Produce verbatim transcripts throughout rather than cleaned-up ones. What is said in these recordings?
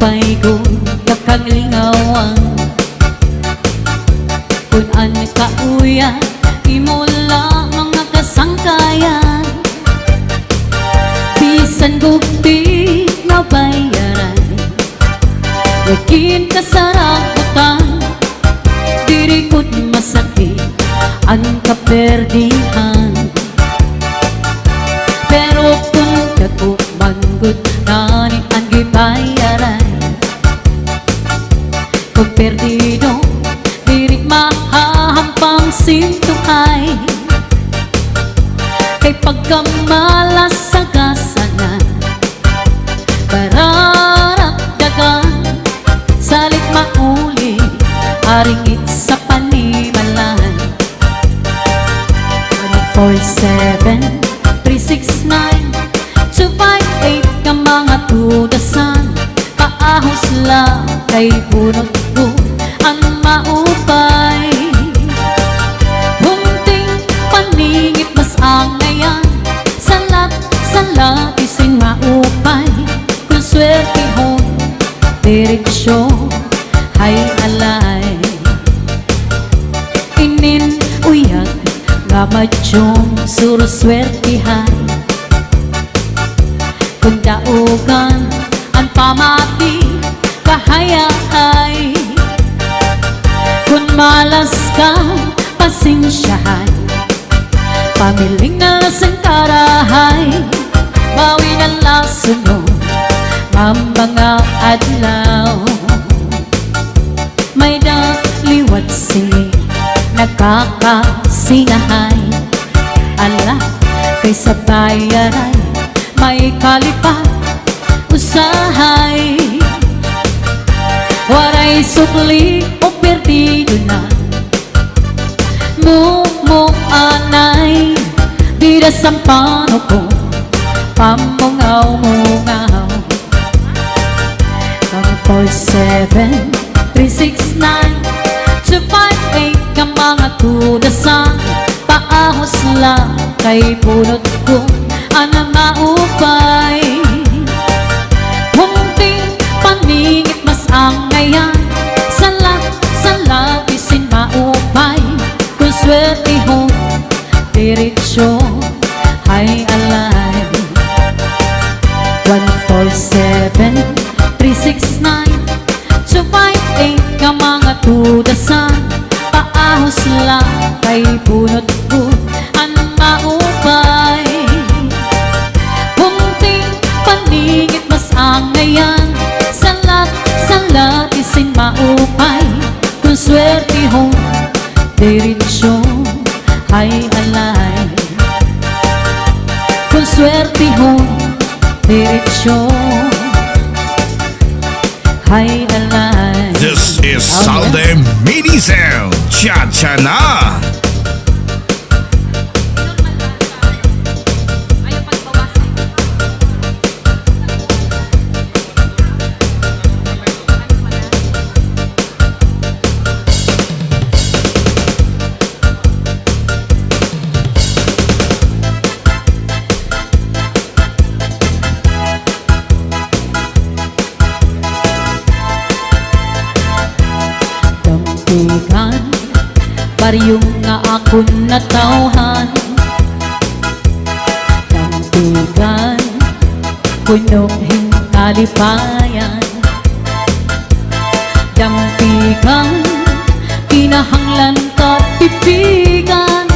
Paygon ka kang lingawan, kun an kauyan imo la mga kasangkayan. Bisan gugti nga bayaran, yakin ka sa ragutan, diri gud masakit an kaperdihan. Pero kun dako man gud ngani an gibayaran, kun perdido, diri mahahampang sin tuhay. Kay pagkamalas sa gasanan, kararagdagan, salit mauli, aringit sa panimalay. One four seven, three six nine, two five eight ka mga tudasan, paahos la kay bunot ko an maupay. Hunting paningit mas angayan, salat, salat isin maupay. Kun swertihon, diretso, hay alay. Inin uyag nga madyong suruswertihan. Kun daugan an pamati, kahayahay. Kun malas ka, pasensyahay. Pamiling na la san karahay, bawi na la sunod nga mga adlaw. May-ada liwat sini nakakasinahay. Ala, kay sa bayaray may kalipat usahay. Waray sukli o perdido na. Mumo anay, dida sampano ko pamungaw-mungaw. One four seven, three six nine, two five eight ka mga tudasan, paahos la kay bunot ko an maupay. Hunting paningit mas angayan, salat, salat isin maupay. Kun swertihon, diretso, hay alay. One four seven, three six nine, two five eight ka mga tudasan, paahos la kay bunot ko an maupay. Hunting paningit mas angayan, salat, salat isin maupay. Kun swertihon, diretso, hay alay. Kun swertihon, diretso, hay alay. This is Salde Mini Sound. Cha-cha na! Dampigan, baryo nga akon natawhan. Dampigan, puno hin kalipayan. Dampigan, kinahanglan katipigan.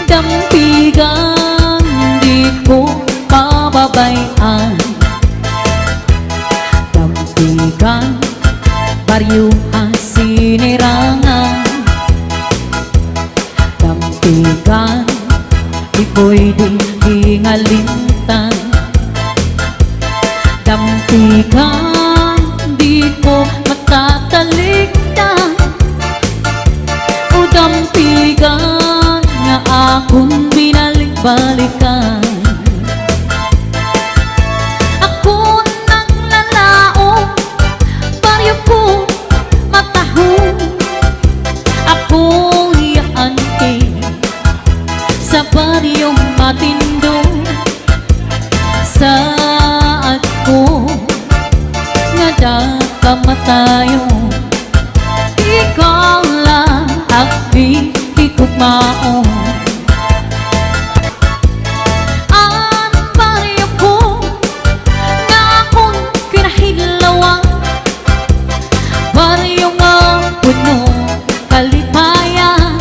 Dampigan, di ko pababay-an. Dampigan, baryo han sinirangan. Dampigan, di pwede gingalimtan. Dampigan, di ko matatalikdan. O dampigan nga akon binalik-balikan. Ako naglalaom, baryo ko matahom. Ako hiya anti sa baryo matindog. Saad ko matayon. Ikaw la an akon higugmaon. An baryo ko nga akon kinahidlawan, baryo nga puno kalipayan.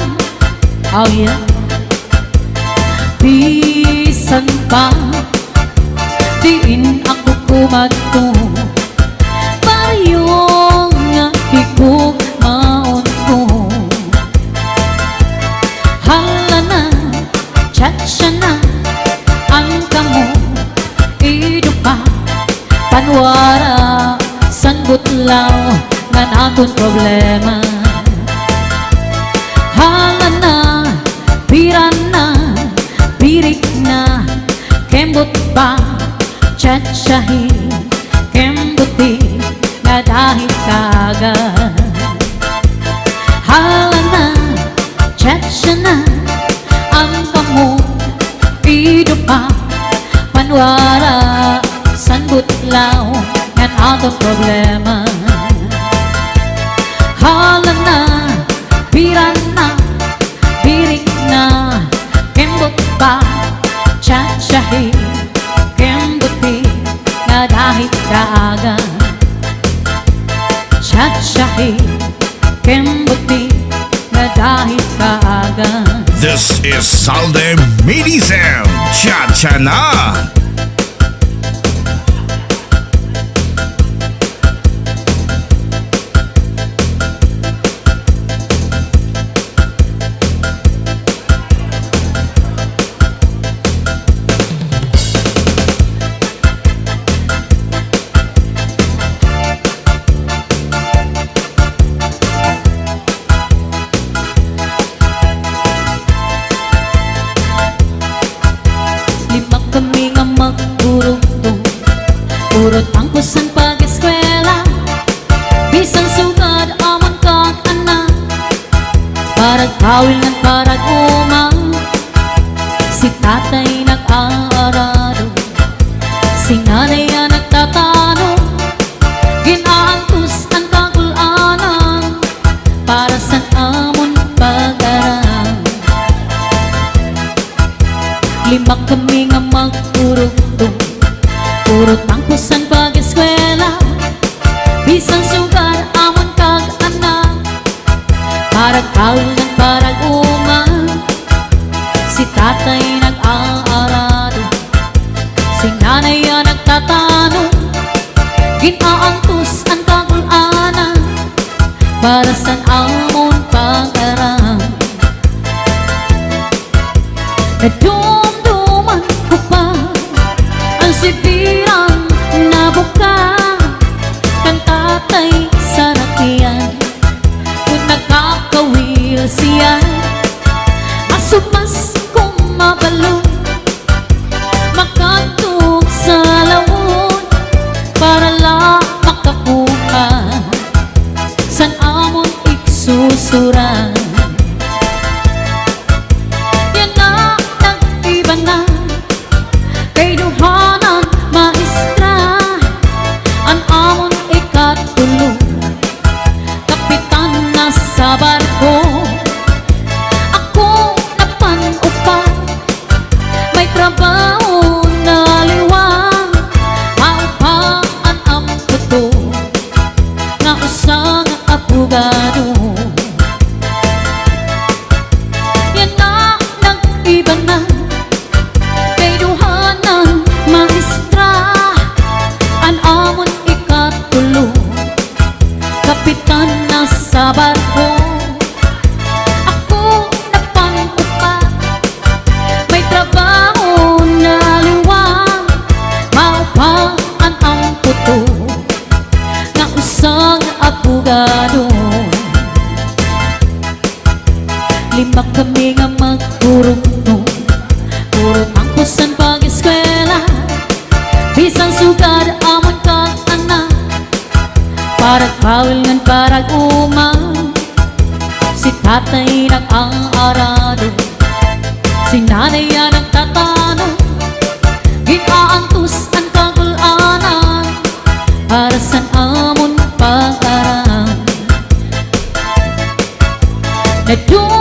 Oh, yeah. Bisan pa diin ako kumadto, baryo nga higugmaon ko. Hala na, chacha na, an kamo idupa, panwara san butlaw ngan aton problema. Hala na, bira na, birik na, kembot pa, chachahi, kembuti, nga dahil kaaga. Hala na, chacha na, an kamo idupa, panwara san butlaw ngan aton problema. Hala na, bira na, birik na, kembot pa, chachahi, kembuti, nga dahil kaaga. Chachahi, kembuti, nga dahil kaaga. This is Salde Medicine. Chacha na. Lima kami nga magburugtong, puro tangkos an pag-eskwela. Bisan sugad amon kag-anak, parag-awil ngan parag-uma, si tatay nag-aarado, si nanay an nagtatanom. Gin-aantos an kagul-anan para san amon pag-aram. Lima kami nga magburugtong, puro tangkos an pag-eskwela. Bisan sugad amon kag-anak, parag-awil ngan parag-uma, si tatay nag-aarado, si nanay an nagtatanom. Gin-aantos an kagul-anan para san amon pag-aram. Nadumduman ko pa an sibiran na buka kan tatay sa rakyan. Kon nakakawil siya, asumas kon mabalo, makadto sa lawod para la makakuha san amon igsusuran. Yana nag-iba na, kay duha nan maestra, an amon ikatulo, kapitan na sa barko. Ako na pan-upat, may trabaho na liwat, maupa an ampo ko nga usa nga abogado. Yana nag-iba na, kay duha nan maestra, an amon ikatulo, kapitan na sa barko. Ako na pan-upat, may trabaho na liwat, maupa an ampo ko nga usa nga abogado. Lima kami nga magburugtong, puro tangkos an pag-eskwela. Bisan sugad amon kag-anak, parag-awil ngan parag-uma, si tatay nag-aarado, si nanay an nagtatanom. Gin-aantos an kagul-anan para san amon pag- You're